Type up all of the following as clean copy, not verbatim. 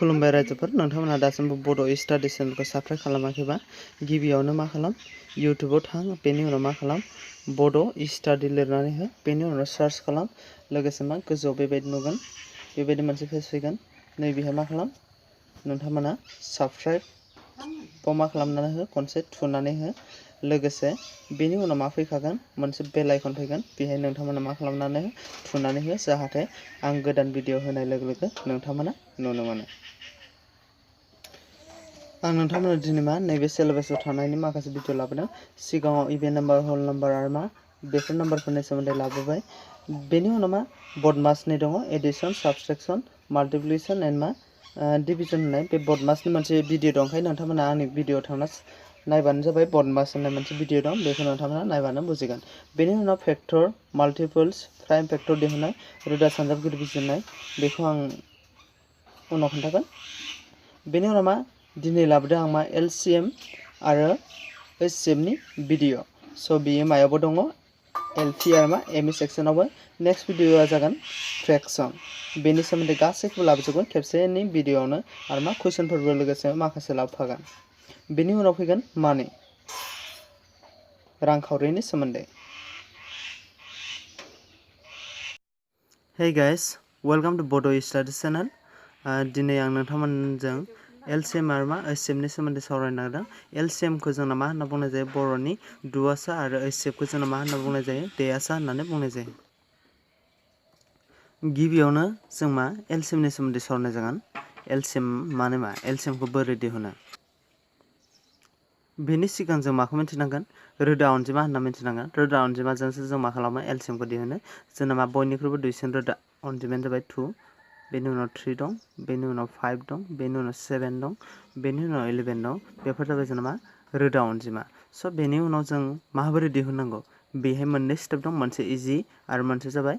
खुलुमबाय रायजोफोर नोंथांमोना दासिमबो बड' स्टाडि चेनेलखौ साबस्क्राइब खालामाखैबा गिबियावनो मा खालाम इउट्युबाव थां बेनि उनाव मा खालाम बड' स्टाडि लिरनानै हो बेनि उनाव सार्च खालाम लोगोसे मा गोजौआव बेबायदि नुगोन बेबायदि मोनसे पेज फैगोन नैबेहाय मा खालाम नोंथांमोना साबस्क्राइब मा खालामनानै हो खनसे थुनानै हो लोगोसे बेनि उनाव मा फैखागोन मोनसे बेल आइकन फैगोन बेहाय नोंथांमोना मा खालामनानै थुनानै हो जाहाथे आं गोदान भिडिअ होनाय लोगो लोगो नोंथांमोना नुनो मोनो आं नोंथांमोना दिनै मा नैबे सिलेबासाव थानायनि माखासे भिडिअ लाबोदों सिगाङाव इभेन्ट नाम्बार हल नाम्बार आरो मा बेफोर नाम्बारफोरनि सोमोन्दै लाबोबाय बेनि उनाव मा बदमासनि दङ एडिशन साबट्रेक्शन माल्टिप्लिकेशन एन्ड मा डिविजन होननाय बे बदमासनि मोनसे भिडिअ दं ओंखायनो नोंथांमोना आंनि भिडिअ थांना नायबानो जाबाय बदमास होननाय मोनसे भिडिअ दं बेखौ नोंथांमोना नायबानो बुजिगोन बेनि उनाव फेक्टर माल्टिपल्स प्राइम फेक्टर दिहुननाय रोदा सानजाबगिरि बिजिरनाय बेखौ आं उनाव खोन्थागोन बेनि उनाव मा दिनै लाबोदों आं मा एलसीएम आरो एचसीएमनि भिडिअ स' बेयो मायावबो दङ एलपि आरो मा एमइ सेक्सनावबो नेक्स्ट भिडिअआ जागोन फ्रेक्सन बेनि सोमोन्दै गासैखौबो लाबोजोबगोन खेबसेनि भिडिअआवनो आरो मा कुइसनफोरबो लोगोसे माखासे लाबोफागोन बेनि उनाव फैगोन मानि रांखावरिनि सोमोन्दै Hey guys, welcome to बड' स्टाडि चेनेल दिनै आं नोंथांमोनजों एलसीएम आरो मा एचसीएमनि सोमोन्दै सावरायनो नागिरदों एलसीएमखौ जोंना मा होनना बुंनाय जायो बर'नि दुआसा आरो एचसीएमखौ जोंना मा होनना बुंनाय जायो देयासा होननानै बुंनाय जायो गिबियावनो जों मा एलसीएमनि सोमोन्दै सावरायनाय जागोन एलसीएम माने मा एलसीएमखौ बोरै दिहुनो बेनि सिगां जों माखौ मिथिनांगोन रोदा अनजिमा होनना मिथिनांगोन रोदा अनजिमाजोंसो जों मा खालामो एलसीएमखौ दिहुनो जोंना मा बयनिख्रुइबो दुइसिन रोदा अनजिमायानो जाबाय 2 बेनि उनाव 3 दं बेनि उनाव 5 दं बेनि उनाव 7 दं बेनि उनाव 11 दं बेफोर जाबाय जोंना मा रोदा अनजिमा स' बेनि उनाव जों माबोरै दिहुननांगौ बेहाय मोननै स्टेप दं मोनसे इजि आरो मोनसे जाबाय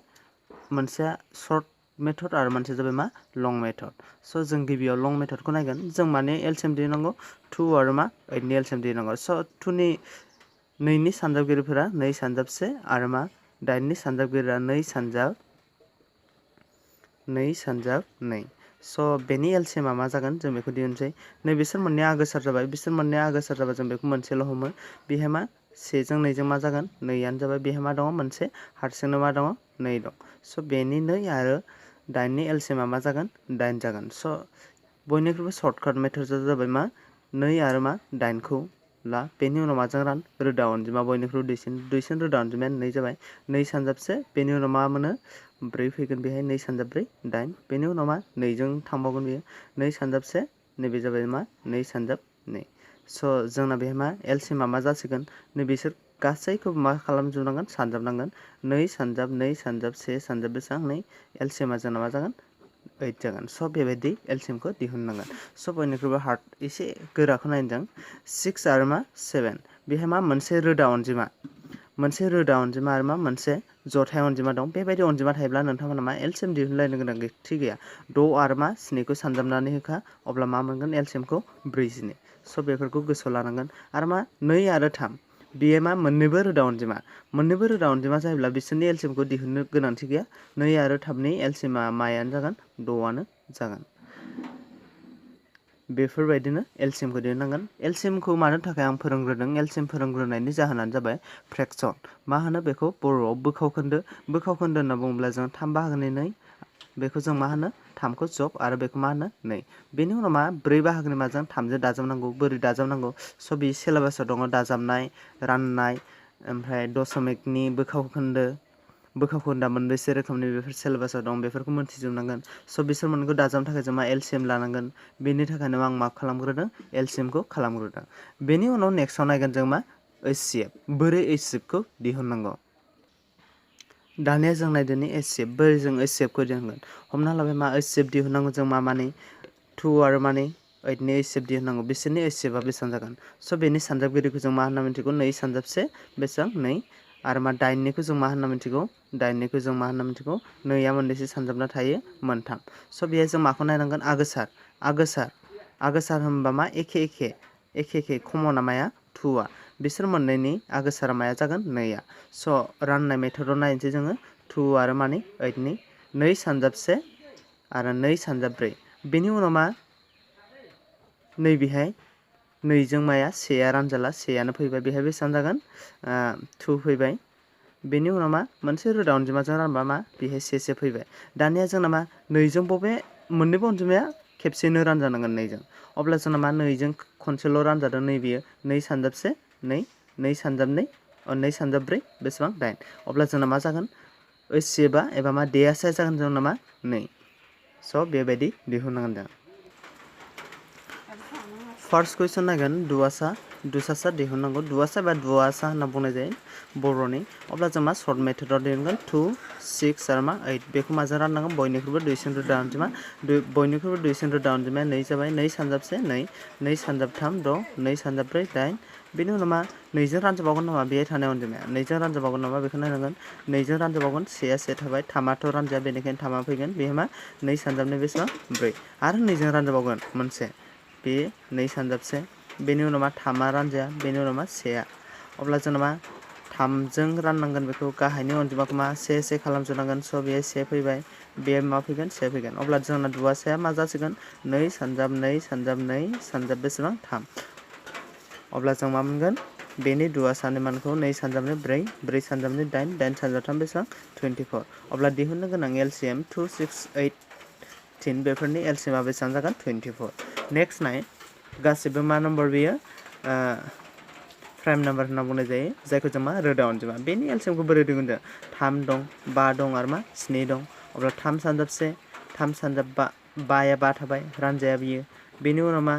मोनसे सर्ट मेथड आरो मोनसे जाबाय मा लं मेथड स' जों गिबियाव लं मेथडखौ नायगोन जों माने एलसीएम दिहुननांगौ 2 आरो मा 8 नि एलसीएम दिहुननांगौ स' 2 नि 2 नि सानजाबगिरिफोरा 2 सानजाबसे आरो मा 8 नि सानजाबगिरिया 2 सानजाब 2 स' बेनि एलसीएमआ मा जागोन जों बेखौ दिहुनसै नै बिसोर मोननै आगोसार जाबाय बिसोर मोननै आगोसार जाबाय जों बेखौ मोनसेल' हमो बेहाय मा 1 जों 2 जों मा जागोन 2आनो जाबाय बेहाय मा दङ मोनसे हारसिंनो मा दङ 2 दं स' बेनि 2 आरो 8 नि एलसीएमआ मा जागोन 8 जागोन स' बयनिख्रुइबो सर्टकाट मेथडआ जाबाय मा 2 आरो मा 8 खौ ला बेनि उनाव माजों रान रोदा अनजिमा बयनिख्रुइबो दुइसिन रोदा अनजिमाया 2 जाबाय 2 सानजाबसे बेनि उनाव मा मोनो 4 फैगोन बेहाय 2 सानजाब 4 8 बेनि उनाव मा 2 जों थांबावगोन बेयो 2 सानजाबसे नैबे जाबाय मा 2 सानजाब 2 स' जोंना बेहाय मा एलसीएमआ मा जासिगोन नै बिसोर गासैखौबो मा खालामजोबनांगोन सानजाबनांगोन 2 सानजाब 1 सानजाब बेसेबां 2 एलसीएमआ जोंना मा जागोन 8 जागोन स' बेबायदि एलसीएमखौ दिहुननांगोन स' बयनिख्रुइबो हार्ड एसे गोराखौ नायदों 6 आरो मा 7 बेहाय मा मोनसे रोदा अनजिमा आरो मा मोनसे जथाय अनजिमा दं बेबायदि अनजिमा थायोब्ला नोंथांमोना मा एलसीएम दिहुनलायनो गोनांथि गैया 6 आरो मा 7 खौ सानजाबनानै होखा अब्ला मा मोनगोन एलसीएमखौ 42 स' बेफोरखौ गोसोआव लानांगोन आरो मा 2 आरो 3 बेयो मा मोननैबो रोदा अनजिमा जायोब्ला बिसोरनि एलसीएमखौ दिहुननो गोनांथि गैया 2 आरो 3 नि एलसीएमआ मायानो जागोन 6आनो जागोन बेफोरबायदिनो एलसीएमखौ दिहुननांगोन एलसीएमखौ मानो थाखाय आं फोरोंग्रोदों एलसीएम फोरोंग्रोनायनि जाहोनानो जाबाय फ्रेक्सन मा होनो बेखौ बर'आव बोखावखोन्दो होनना बुङोब्ला जों 3 बाहागोनि 2 बेखौ जों मा होनो 3 खौ जब आरो बेखौ मा होनो 2 बेनि उनाव मा 4 बाहागोनि माजों 3 जों दाजाबनांगौ बोरै दाजाबनांगौ स' बे सिलेबासाव दङ दाजाबनाय राननाय ओमफ्राय दशमिकनि बोखावखोन्दा मोनबेसे रोखोमनि बेफोर सिलेबासाव दं बेफोरखौ मोनथिजोबनांगोन स' बिसोर मोननैखौ दाजाबनो थाखाय जों मा एलसीएम लानांगोन बेनि थाखायनो आं मा खालामग्रोदों एलसीएमखौ खालामग्रोदों बेनि उनाव नेक्स्टआव नायगोन जों मा एचसीएफ बोरै एचसीएफखौ दिहुननांगौ दानिया जों नायदोनि एचसीएफ बोरै जों एचसीएफखौ दिहुनगोन हमना लाबाय मा एचसीएफ दिहुननांगौ जों माने 2 आरो माने 8 नि एचसीएफ दिहुननांगौ बिसोरनि एचसीएफआ बेसेबां जागोन स' बेनि सानजाबगिरिखौ जों मा होनना मिथिगौ 2 सानजाबसे बेसेबां 2 आरो मा 8 निखौ जों मा होनना मिथिगौ 8 निखौ जों मा होनना मिथिगौ 2आ मोनबेसे सानजाबना थायो 3 स' बेहाय जों माखौ नायनांगोन आगोसार होनबा मा एखे कमना माया 2आ बिसोर मोननैनि आगोसारा माया जागोन 2आ स' राननाय मेथडआव नायनोसै जोङो 2 आरो माने 8 नि 2 सानजाबसे आरो 2 सानजाब 4 बेनि उनाव मा नैबेहाय नैजों माया सेया रानजाला सेयानो फैबाय बेहाय बेसेबां जागोन 2 फैबाय बेनि उनाव मा मोनसे रोदा अनजिमाजों रानबा मा बेहाय से फैबाय दानिया जोंना मा नैजों बबे मोननैबो अनजिमाया खेबसेनो रानजानांगोन नैजों अब्ला जोंना मा नैजों खनसेल' रानजादों नैबेयो 2 सानजाबसे 2 2 सानजाब 2 2 सानजाब 4 बेसेबां 8 अब्ला जोंना मा जागोन ओइसेबा एबा मा देयासे जागोन जोंना मा 2 स' बेबायदि दिहुननांगोन जों फार्स्ट कुइसन नायगोन दुआसा दिहुननांगौ दुआसा एबा दुआसा होनना बुंनाय जायो बर'नि अब्ला जों मा सर्ट मेथडआव दिहुनगोन 2 6 आरो मा 8 बेखौ माजों राननांगोन बयनिख्रुइबो दुइसिन रोदा अनजिमा बयनिख्रुइबो दुइसिन रोदा अनजिमाया 2 जाबाय 2 सानजाबसे 2 2 सानजाब 3 6 2 सानजाब 4 8 बेनि उनाव मा 2 जों रानजाबावगोन नामा बेहाय थानाय अनजिमाया 2 जों रानजाबावगोन नामा बेखौ नायनांगोन 2 जों रानजाबावगोन सेया से थाबाय 3आथ' रानजाया बेनिखायनो 3आ फैगोन बेहाय मा 2 सानजाब 2 बेसेबां 4 आरो 2 जों रानजाबावगोन मोनसे बे 2 सानजाबसे बेनि उनाव मा 3आ रानजाया बेनि उनाव मा सेया अब्ला जोंना मा 3 जों राननांगोन बेखौ गाहायनि अनजिमाखौ मा से खालामजोबनांगोन स' बेहाय से फैबाय बे मा फैगोन से फैगोन अब्ला जोंना दुआसाया मा जासिगोन 2 सानजाब 2 सानजाब 2 सानजाब बेसेबां 3 अब्ला जों मा मोनगोन बेनि दुआसानि मानखौ 2 सानजाब 4 4 सानजाब 8 8 सानजाब 3 बेसेबां 24 अब्ला दिहुननो गोनां एलसिएम 2 6 8 10 बेफोरनि एलसिएमआ बेसेबां जागोन 24 नेक्स्ट नाय गासिबो मा नम्बर बेयो प्राइम नाम्बार होनना बुंनाय जायो जायखौ जों मा रोदा अनजिमा बेनि एलसिएमखौ बोरै दिहुनगोन जों 3 दं 5 दं आरो मा 7 दं अब्ला 3 सानजाबसे 3 सानजाब 5 5 थाबाय रानजाया बियो बेनि उनाव मा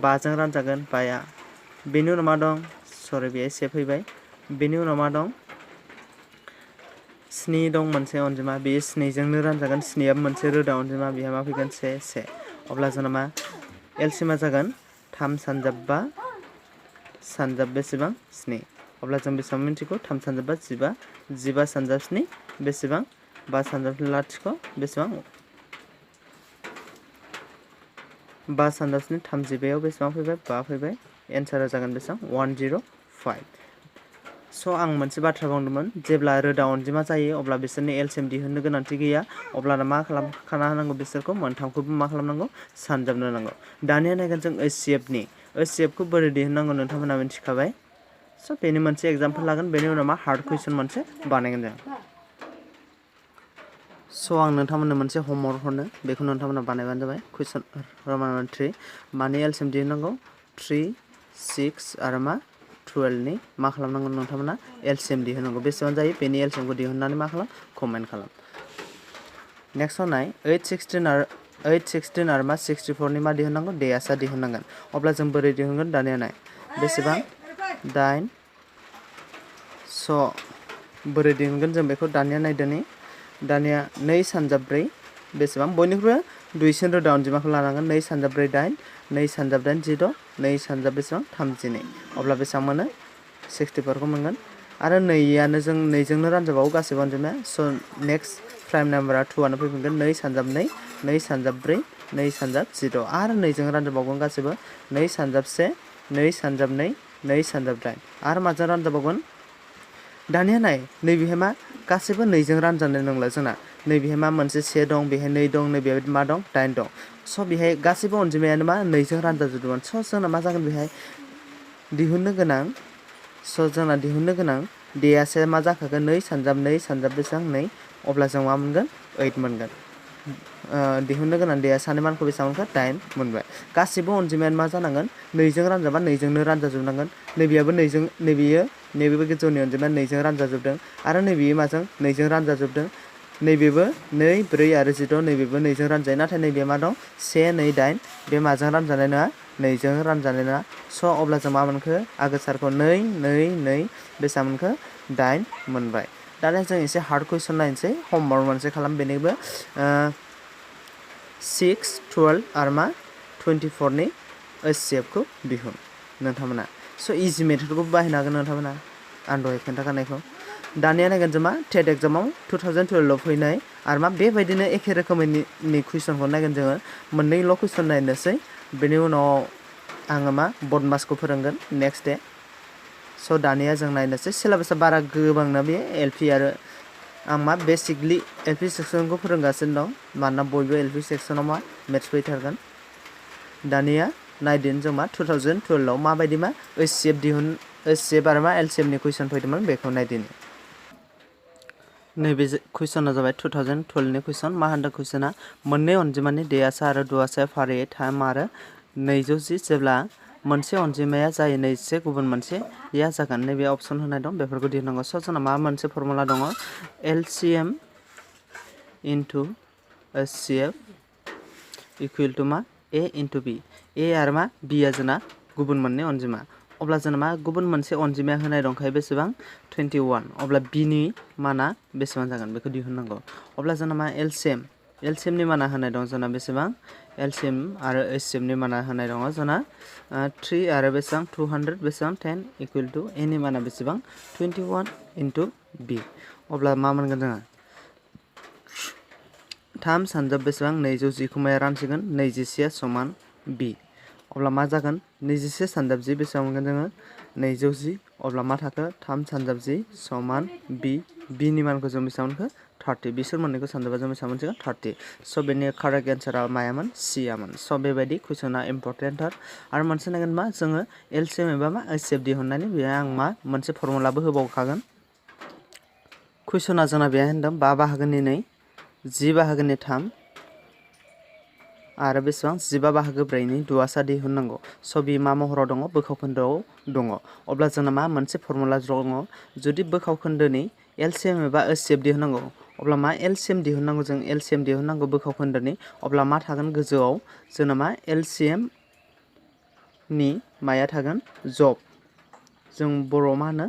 5 जों रानजागोन 5आ बेनि उनाव मा दं सरि बेहाय से फैबाय बेनि उनाव मा दं 7 दं मोनसे अनजिमा बेयो 7 जोंनो रानजागोन 7आबो मोनसे रोदा अनजिमा बेहा मा फैगोन से अब्ला जोंना मा एलसिएमआ जागोन 3 सानजाब 5 सानजाब बेसेबां 7 अब्ला जों बेसेबां मिन्थिगौ 3 सानजाब 5 15 15 सानजाब 7 बेसेबां 5 सानजाब लाथिख' बेसेबां 5 सानजाब 7 35आव बेसेबां फैबाय 5 फैबाय एन्सारा जागोन बेसेबां 105 स' आं मोनसे बाथ्रा बुंदोंमोन जेब्ला रोदा अनजिमा जायो अब्ला बिसोरनि एलसिएम दिहुननो गोनांथि गैया अब्लाना मा खालामखाना होनांगौ बिसोरखौ मोनथामखौबो मा खालामनांगौ सानजाबनो नांगौ दानिया नायगोन जों ओइचसिएफखौ बोरै दिहुननांगौ नोंथांमोना मिथिखाबाय स' बेनि मोनसे एग्जाम्पल लागोन बेनि उनाव मा हार्ड कुइसन मोनसे बानायगोन जों स' आं नोंथांमोननो मोनसे हमवर्क हरनो बेखौ नोंथांमोना बानायबानो जाबाय कुइसन रोमान 3 मानि एलसिएम दिहुननांगौ 3 6 आरो मा 12 नि मा खालामनांगौ नोंथांमोना एलसिएम दिहुननांगौ बेसेबां जायो बेनि एलसिएमखौ दिहुननानै मा खालाम कमेन्ट खालाम नेक्स्टआव नाय 8 16 आरो मा 64 नि मा दिहुननांगौ देयासा दिहुननांगोन अब्ला जों बोरै दिहुनगोन दानिया नाय बेसेबां 8 स' बोरै दिहुनगोन जों बेखौ दानिया नायदोनि दानिया 2 सानजाब 4 बेसेबां बयनिख्रुइबो दुइसिन रोदा अनजिमाखौ लानांगोन 2 सानजाब 4 8 2 सानजाब 8 16 2 सानजाब बेसेबां 32 अब्ला बेसेबां मोनो 64 खौ मोनगोन आरो नैयानो जों नैजोंनो रानजाबावो गासैबो अनजिमाया स' नेक्स्ट प्राइम नाम्बारा 2आनो फैफिनगोन 2 सानजाब 2 2 सानजाब 4 2 सानजाब 16 आरो नैजों रानजाबावगोन गासैबो 2 सानजाब 1 2 सानजाब 2 2 सानजाब 8 आरो माजों रानजाबावगोन दानिया नाय नैबेहाय मा गासैबो नैजों रानजानाय नंला जोंना नैबेहाय मा मोनसे से दं बेहाय 2 दं नैबेहाय मा दं 8 दं स' बेहाय गासैबो अनजिमायानो मा नैजों रानजाजोबदोंमोन स' जोंना मा जागोन बेहाय दिहुननो गोनां देयासे मा जाखागोन 2 सानजाब बेसेबां 2 अब्ला जों मा मोनगोन 8 मोनगोन दिहुननो गोनां देयासानि मानखौ बेसेबां मोनखो 8 मोनबाय गासैबो अनजिमायानो मा जानांगोन नैजों रानजाबा नैजोंनो रानजाजोबनांगोन नैबेयाबो नैबेबो गोजौनि अनजिमाया नैजों रानजाजोबदों आरो नैबेयो माजों नैजों रानजाजोबदों नैबेबो 2 4 आरो 16 नैबेबो नैजों रानजायो नाथाय नैबेया मा दं 1 2 8 बे माजों रानजानाय नङा नैजों रानजानाय नङा स' अब्ला जों मा मोनखो आगोसारखौ 2 2 2 बेसेबां मोनखो 8 मोनबाय दानिया जों एसे हार्ड कुइसन नायनोसै हमवर्क मोनसे खालाम बेनिबो 6 12 आरो मा 24 नि ओइचसिएफखौ दिहुन नोंथांमोना स' इजि मेथडखौ बाहायनो हागोन नोंथांमोना आं दहाय खोन्थाखानायखौ दानिया नायगोन जों मा टेट एग्जामाव 2012 फैनाय आरो मा बेबायदिनो एखे रोखोमैनि कुइसनखौ नायगोन जोङो मोननैल' कुइसन नायनोसै बेनि उनाव आङो मा बदमासखौ फोरोंगोन नेक्स्ट डे स' दानिया जों नायनोसै सिलेबासा बारा गोबांना बे एलपि आरो आं मा बेसिकलि एलपि सेक्सनखौ फोरोंगासिनो दं मानोना बयबो एलपि सेक्सनाव मा मेथ्स फैथारगोन दानिया नायदिन जों मा 2012 आव माबायदि मा HCF आरो मा LCM नि कुइसन फैदोंमोन बेखौ नायदिन नैबे कुइसना जाबाय 2012 नि कुइसन मा होनदों कुइसना मोननै अनजिमानि देयासा आरो दुवासाया फारियै 3 आरो 210 जेब्ला मोनसे अनजिमाया जायो नैजिसे गुबुन मोनसेया जागोन नैबे अपसन होनाय दं बेफोरखौ दिहुननांगौ स' जोंना मा मोनसे फर्मुला दङ LCM into HCF equal to मा A into B A आरो मा B आ जोंना गुबुन मोननै अनजिमा अब्ला जोंना मा गुबुन मोनसे अनजिमाया होनाय दंखायो बेसेबां 21 अब्ला B नि माना बेसेबां जागोन बेखौ दिहुननांगौ अब्ला जोंना मा LCM नि माना होनाय दं जोंना बेसेबां LCM आरो HCF नि माना होनाय दङ जोंना 3 आरो बेसेबां 200 बेसेबां 10 इकुवेल टु A नि माना बेसेबां 21 into B अब्ला मा मोनगोन जोङो 3 सानजाब बेसेबां 210 खौ माया रानसिगोन 21 समान B अब्ला मा जागोन 21 सानजाब 10 बेसेबां मोनगोन जोङो 210 अब्ला मा थाखो 3 सानजाब 10 समान B नि मानखौ जों बेसेबां मोनखो 30 बिसोर मोननैखौ सानजाबा जों बेसेबां मोनसिगोन 30 स' बेनि कारेक्ट एन्सारा मायामोन C आमोन स' बेबायदि कुइसना इम्परटेन्टथार आरो मोनसे नायगोन मा जोङो LCM एबा मा HCF दिहुननानै बेहाय आं मा मोनसे फर्मुलाबो होबावखागोन कुइसना जोंना बेहाय होनदों 5 बाहागोनि 2 10 बाहागोनि 3 आरो बेसेबां 15 बाहागो 4 नि दुवासा दिहुननांगौ स' बि मा महराव दङ बोखाव खोन्दोआव दङ अब्ला जोंना मा मोनसे फर्मुला दङ जुदि बोखाव खोन्दोनि LCM एबा HCF दिहुननांगौ अब्ला मा LCM दिहुननांगौ जों LCM दिहुननांगौ बोखाव खोन्दोनि अब्ला मा थागोन गोजौआव जोंना मा LCM नि माया थागोन जब जों बर'आव मा होनो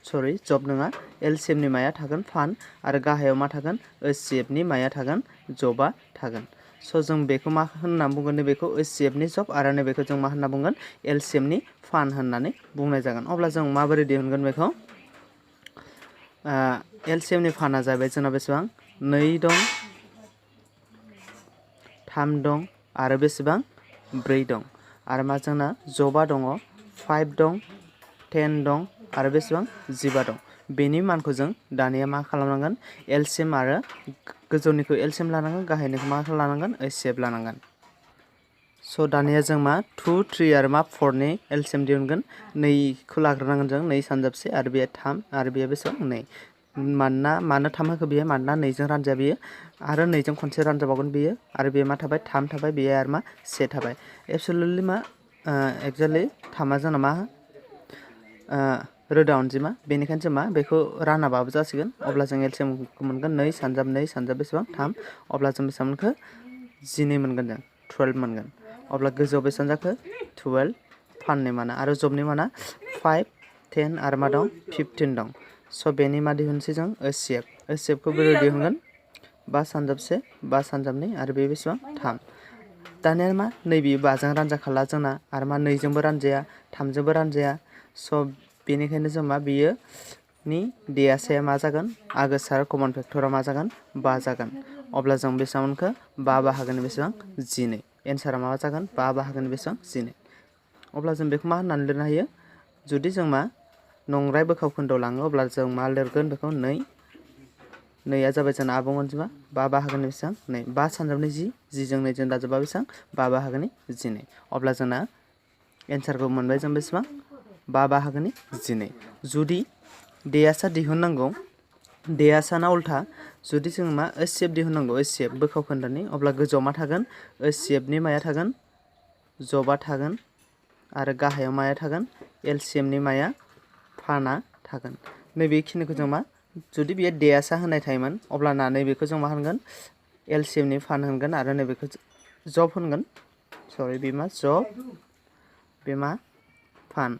सरि जब नङा LCM नि माया थागोन फान आरो गाहायाव मा थागोन HCF नि माया थागोन जबा थागोन स' जों बेखौ मा होनना बुंगोन नैबेखौ HCF नि जब आरो नैबेखौ जों मा होनना बुंगोन LCM नि फान होननानै बुंनाय जागोन अब्ला जों माबोरै दिहुनगोन बेखौ LCM नि फाना जाबाय जोंना बेसेबां 2 दं 3 दं आरो बेसेबां 4 दं आरो मा जोंना जबा दङ 5 दं 10 दं आरो बेसेबां 15 दं बेनि मानखौ जों दानिया मा खालामनांगोन LCM आरो गोजौनिखौ LCM लानांगोन गाहायनिखौ मा लानांगोन HCF लानांगोन स' दानिया जों मा 2 3 आरो मा 4 नि LCM दिहुनगोन 2 खौ लाग्रोनांगोन जों 2 सानजाबसे आरो बेयो 3 आरो बेयो बेसेबां 2 मानो 3 होखो बेयो मानोना 2 जों रानजाया बेयो आरो 2 जों खनसे रानजाबावगोन बेयो आरो बेयो मा थाबाय 3 थाबाय बेयो आरो मा 1 थाबाय एबसुलुटलि मा एक्जेक्टलि 3 आ जोंना मा रोदा अनजिमा बेनिखायनो जों मा बेखौ रानाबाबो जासिगोन अब्ला जों LCM खौ मोनगोन 2 सानजाब बेसेबां 3 अब्ला जों बेसेबां मोनखो 12 मोनगोन जों 12 मोनगोन अब्ला गोजौआव बेसेबां जाखो 12 फाननि माना आरो जबनि माना 5 10 आरो मा दं 15 दं स' बेनि मा दिहुनसै जों HCF खौ बोरै दिहुनगोन 5 सानजाबसे 5 सानजाबनै आरो बे बेसेबां 3 दानिया मा नैबे 5 जों रानजाखाला जोंना आरो मा 2 जोंबो रानजाया 3 जोंबो रानजाया स' बेनिखायनो जों मा बेयो नि देयासाया मा जागोन आगोसार कमन फेक्टरा मा जागोन 5 जागोन अब्ला जों बेसेबां मोनखो 5 बाहागोनि बेसेबां 12 एन्सारा मा जागोन 5 बाहागोनि बेसेबां 12 अब्ला जों बेखौ मा होननानै लिरनो हायो जुदि जों मा नंराय बोखाव खोन्दोआव लाङो अब्ला जों मा लिरगोन बेखौ 2 आ जाबाय जोंना आबुं अनजिमा 5 बाहागोनि बेसेबां 2 5 सानजाबनि 10 जों 2 जों दाजाबा बेसेबां 5 बाहागोनि 12 अब्ला जोंना एन्सारखौ मोनबाय जों बेसेबां 5 बाहागोनि 12 जुदि देयासा दिहुननांगौ देयासाना उल्था जुदि जों मा HCF दिहुननांगौ HCF बोखाव खोन्दोनि अब्ला गोजौआव मा थागोन HCF नि माया थागोन जबा थागोन आरो गाहायाव माया थागोन LCM नि माया फाना थागोन नैबेखिनिखौ जों मा जुदि बेयो देयासा होनाय थायोमोन अब्लाना नैबेखौ जों मा होनगोन LCM नि फान होनगोन आरो नैबेखौ जब होनगोन सरि बे मा जब बे मा फान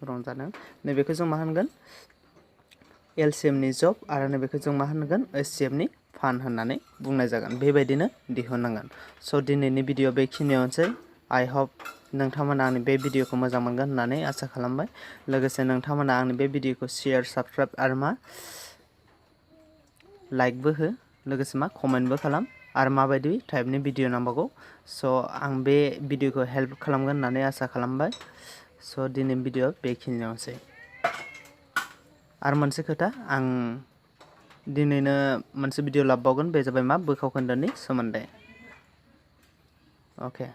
रंजादों नैबेखौ जों मा होनगोन LCM नि जब आरो नैबेखौ जों मा होनगोन HCF नि फान होननानै बुंनाय जागोन बेबायदिनो दिहुननांगोन स' दिनैनि भिडिअ बेखिनियावनोसै आइ हप नोंथांमोना आंनि बे भिडिअखौ मोजां मोनगोन होननानै आसा खालामबाय लोगोसे नोंथांमोना आंनि बे भिडिअखौ शेयार साबस्क्राइब आरो मा लाइकबो हो लोगोसे मा कमेन्टबो खालाम आरो माबायदि टाइपनि भिडिअ नांबावगौ स' आं बे भिडिअखौ हेल्प खालामगोन होननानै आसा खालामबाय स' दिनैनि भिडिअ बेखिनियावनोसै आरो मोनसे खोथा आं दिनैनो मोनसे भिडिअ लाबोबावगोन बे जाबाय मा बोखाव खोन्दोनि सोमोन्दै अके